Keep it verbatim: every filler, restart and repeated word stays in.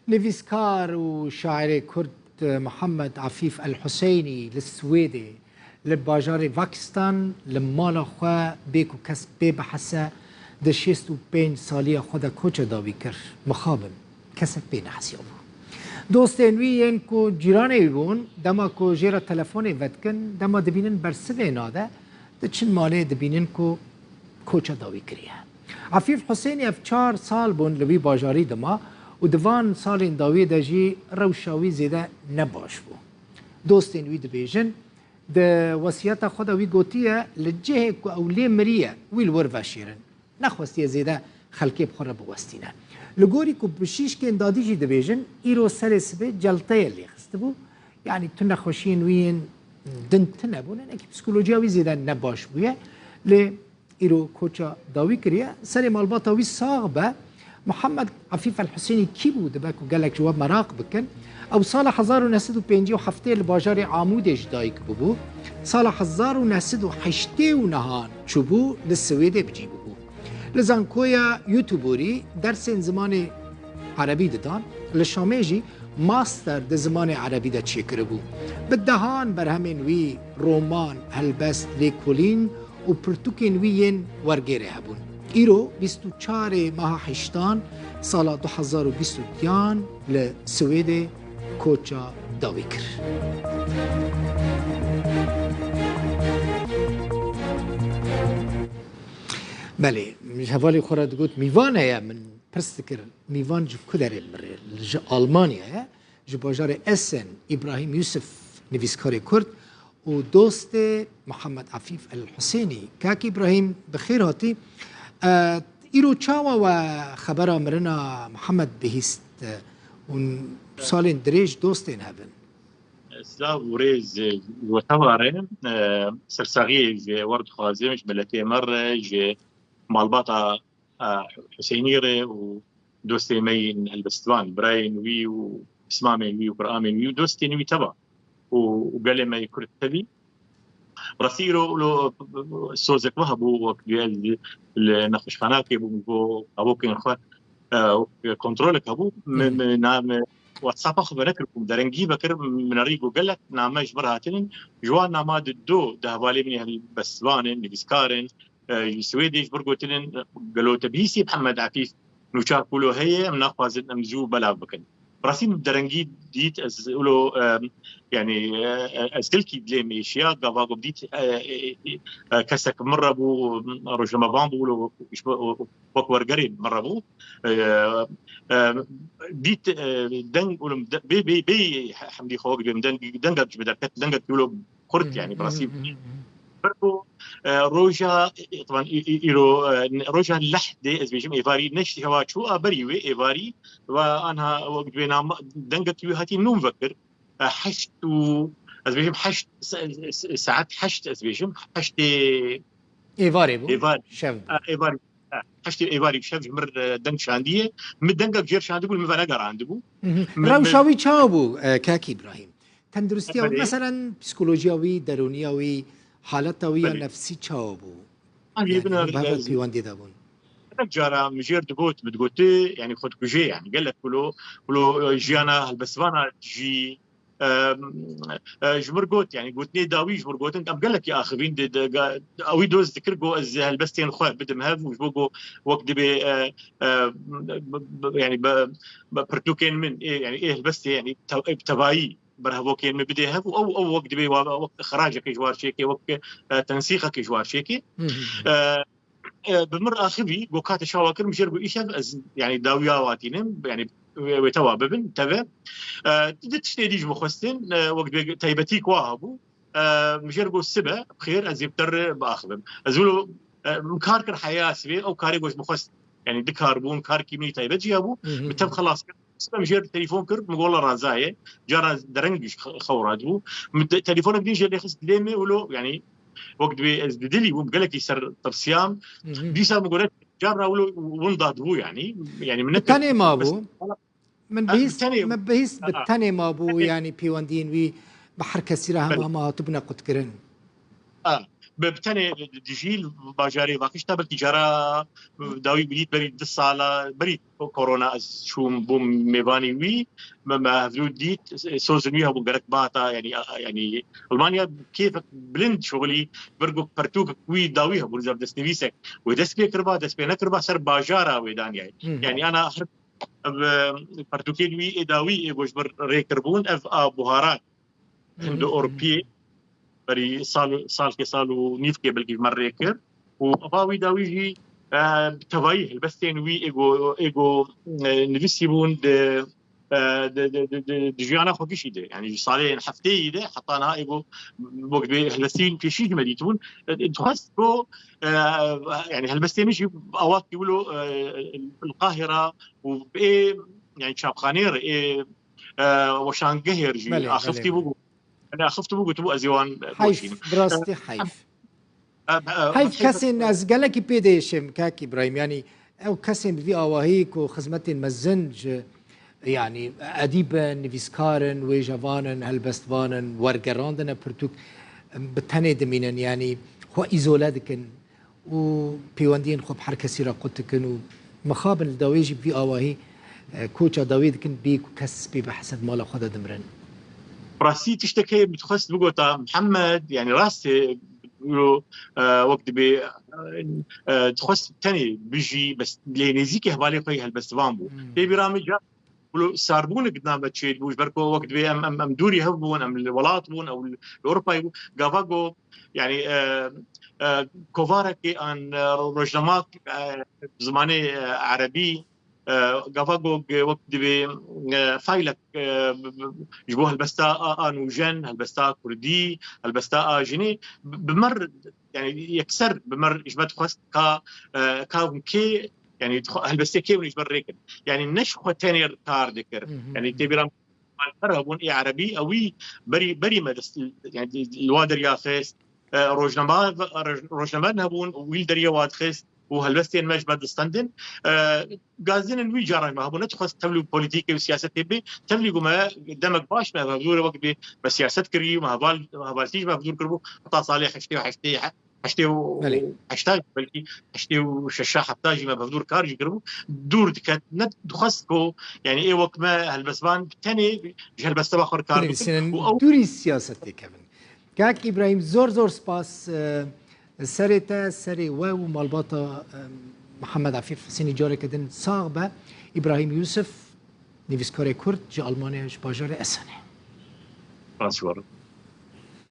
Nivîskar û şairê Kurd Mihemed Afîf El Huseynî li Swêdê, li bajarê Vakistan, li mala xwe bê ku kes pê bihese, di şêst û pênc saliya xwe de koça dawî kir. Mixabin, kesek pê nehesiyabû. Dostên wî yên ku cîranê wî bûn, dema ku jê re telefonê vedikin, dema dibînin bersivê nade, diçin malê dibînin ku koça dawî kiriye. Afîf Husênî ev çar sal bûn li wî bajarî dima û di van salên dawî de jî rewşa wî zêde ne baş bû. Dostên wî dibêjin, di wesiyeta xwe de wî gotiye, li cihê ku ew lê miriye, wî li wir veşêrin. Nexwestiye zêde xelkê bi xwe re biwestîne. Li gorî ku bijîşkên dadî jî dibêjin, îro serê sibê celteyê lê xistibû. Yanî tu nexweşiyên wî yên din tune bûne, nekî psîkolojiya wî zêde ne baş bûye. Lê îro koça dawî kiriye. Serê malbata wî sax be. Mihemed Afîf El Husênî kî bû? Dibe ku gelek ji we meraq bikin. Ew sala hezar û neh sed û pêncî û heftê li bajarê Amûdê ji dayik bûbû. Sala hezar û neh sed û heştê û nehan çûbû li Swêdê bi cî bûbû. Li zankoya Göteborgî dersên zimanê erebî didan. Li Şamê jî master di zimanê erebî de çêkiribû. Bi dehan berhemên wî, roman, helbest, lêkolîn û pirtûkên wî yên wergêrê hebûn. Îro bîst û çarê meha heştan sala du hezar û bîst û duyan li Swêdê koça dawî kir. Belê, ji hevalê xwe re digot, mîvan heye, min pirs dikir, mîvan ji ku derê mirê? Ji Almanyayê, ji bajarê Essen, Îbrahîm Yusuf, nivîskarê Kurd û dostê Mihemed Afîf El Husênî. Kak Îbrahîm, bi xêr hatî. E, îro çawa we xebera mirina Mihemed bihîst, e, û salên dirêj dostên hev in? Silav û rêz ji we teva re, e, sersaxiyê ji we re dixwazim, ji miletê me re, ji malbata, e, Husênî re û dostê me yên helbestvan, birayên wî û pismamên wî û piramên wî û dostên wî teva û, û gelê me yê Kurd tevî. Rastî îro lo sozek we hebû, wek dê ez li nexweşxanakê bûm, ji bo kabokên xwe, e, wek kontrolek hebû. Min, Hmm. min name WhatsApp-a xwe venekir, bûm derengî vekir, min erî got gelek name ji vir hatinin. Ji wan nama di do, di hevalê min yên helbestvan in, nivîskar in, e, ji Swêdê ji vir gotinin, gelo te bihîstî Mihemed Afîf nûçar ku lo heye, em naxwazin em zû belav bikin. Rastî min derengî dît, ez wilo, e, yanî, e, e, ez gelkî dilê min êşiya, gava ku dît, e, e, e, e, kesek min re bû, rojnamevan bû, wilo wek, wek wergerê min re bû. E, e, dît, e, deng, wilo de-, bê, bê, bê hemdî xwe wek dibêm, deng, dengek ji min derket, dengek wilo xurt, Hı hı, yanî, hı hı, birasî. Hı hı, hı hı. Ber ku, e, roja, e, taban, î-, î-, îro, e, n-, roja lehdê, ez bêjim, êvarî neştî hewa çû, a berî wê êvarî ve anha wek dibê nama, dengekî wî hatî nûn vekir. E, heşt û, ez bêjim, heşt se-, se-, saet heşt, ez bêjim, heştê Êvarê bû, êvar-, şev bû. E, êvarî, e, heştê êvarî şev ji mir, e, deng şandiye. Min dengek jêr şandibû, min venegerandibû. Hı hı. Min, Rewşa min wî çawa bû, e, Kak Îbrahîm? Tenduristiya wî, Belê. Meselen, psîkolojiya wî, derûniya wî, haleta wî ya Belê. Nefsî çawa bû? An Yanî, jê bine hûn bi hev re ez peywendê de bûn. Gelek cara min jêr digot, min digote, yanî xwe dikuje, yanî gelek wilo, wilo, e, jiyana helbestvana jî, e, e, ji mir got, yanî gotinê dawî ji mir gotin, em gelekî axivîn, di, di, ga-, ewî doz dikir, got, ez helbestên xwe bidim hev û ji bo got, wek dibê, e, e, b-, b-, yanî bi, bi pirtûkên min, ê, yanî ê helbestê, yanî te-, ê bi tevayî berhevokên min bidê hev û ew, ew wek dibê wa, wek xiracekê ji war çêkê, wek, e, tensîqekê ji war çêkê. Hı hı. E, e, bi mir axivî, got, kate çawa kir, min jêr got, îşev ez, yanî, dawiya watînim, yanî, wê, wê tewa bibin, teve. E, di tiştê dî ji min xwestin, e, wek dibê taybetî ku hebû, e, min jêr got, sibe, bi xêr, ez ê bi te re biaxivim. Ez wilo, e, min kar kir heya sibê, ew karê ku ji min xwest, yanî, di kar bûn, karkî min taybet jî hebû, Hı hı. min tev xelas kir. Sibe min jêr telefon kir, min got, wela raza ye. Cara dereng jî xew radibû. Min te-, telefonek din jê lê xist dilê min, wilo, yanî, wek dibê ez di dilî bûm, gelekî ser tirsiyam. Hı hı. Dîsa min got, cara wilo winda dibû, yanî. Yanî, min Bi nekir. tenê ma Bes bû? Min Ha, bihîst, bi tenê. min bihîst bi Ha. tenê ma bû, Tenê. yanî pêwendiyên wî bi her kesî re hema Belê. hema hatibûne qutkirin. Ha. bi tenê dijî bajarê Vakişta belkî cara dawî bidît berî du sala berî korona ez çûm bûm mêvanî wî me, me hevdû dît sozin wî hebû gerek bata yani yani Almanya kêfek bilind şoxilî vir got pertûkek wî dawî hebû zaf destnivîsek wê dest pê kiriba dest pê nekiriba ser bajara wê daniyayê. Yani ana her ev pertûkên wî ê dawî ê go ji vir rê kiribûn ev a buharan. Hindu Orpiyê berî sal, salkê sal û nîvkê belkî ji me rê kir û eva wî dawî jî e, bi tevayî helbestên wî êgo êgo e, nivîsî bûn di e, di- di- di- di- di jiyana xwe gişî de yani ji salên hefteyî de heta niha êgo wek dibê helbestên pêşî ji me dîtibûn. E, dixwest ku e, yani helbestên min jî awakî wilo e, li Qahira û ê yani çapxaneyê re ê e, weşangehê re jî Belê, axifî belê, bû. Belê. Yani axifî bû gotibû ez ê wan Heyf, boşînim. Bi rastî heyf. E, e, Heyf heyf- kesên ez gelekî pê diêşim kak Îbrahîm, yanî ew kesên bi vî awahî ku xizmetên mezin ji yanî edîb in, nivîskar in, wêjevan in, helbestvan in, wergerandine pirtûk bi tenê dimînin, yanî xwe îzole dikin û pêwendiyên xwe bi her kesî re qut dikin û mixabin li dawê jî bi vî awahî e, koça dawê dikin bê ku kes pê bihese di mala xwe de dimirin. Rastî tiştek heye min dixwest bigota Mihemed, yani rast e, wilo, e, wek dibê e, e, dixwest tenê bijî bes lê nêzîkî hevalê xwe yê helbestvan bû. Hmm. Tê bîra min ca wilo sarbûnek di nav me çêdibû ji ber ku wek dibê em em em dûrî hev bûn, em li welat bûn, ew li Ewropayê bû. Gava go yani e, e, kovarekê an e, rojnamak e, bi zimanê e, erebî e, gava go ge- wek divê e, faylek e, b- b- ji bo helbesta a a nûjen, helbesta kurdî, helbesta a jinê bi bi mer yani yekser bi mer ji me dixwest ka e, ka hûn kê yani dixwe- helbestê kê hûn ji ber rêkin. Yani ne ji xwe tenê kar dikir. Hı hı. Yani tê bîra malper hebûn ê erebî ewî berî berî me dest yani li wa derya xist. E, rojnama rojname hebûn û wî li deriyê wa dixist û helbestên me ji me distendin. E, Gazdinin wî caran me hebû nedixwest tevlî polîtîkê û siyasetê bê. Tevlî ku me demek baş me hevdûr wek bê me siyaset kirî û me heval hevaltî ji me hevdûr kiribû heta salê heştê û heştê heştê û Belê. heşta belkî heştê û şeşa hefta jî me bi hevdûr kar jî kiribû. Dûr diket. Ne dixwest ku yani ê wek me helbestvan bi tenê ji helbesteva xwe re kar bikin. Binivîsînin û ew dûrî siyasetê kevin. Kak Îbrahîm, zor zor spas. E, serê te, serê we û malbata e, Mihemed Efîf Husênî careke din sax be. Îbrahîm Yûsif, nivîskarê Kurd ji Almanya, ji bajarê Esenê. Spas ji we re.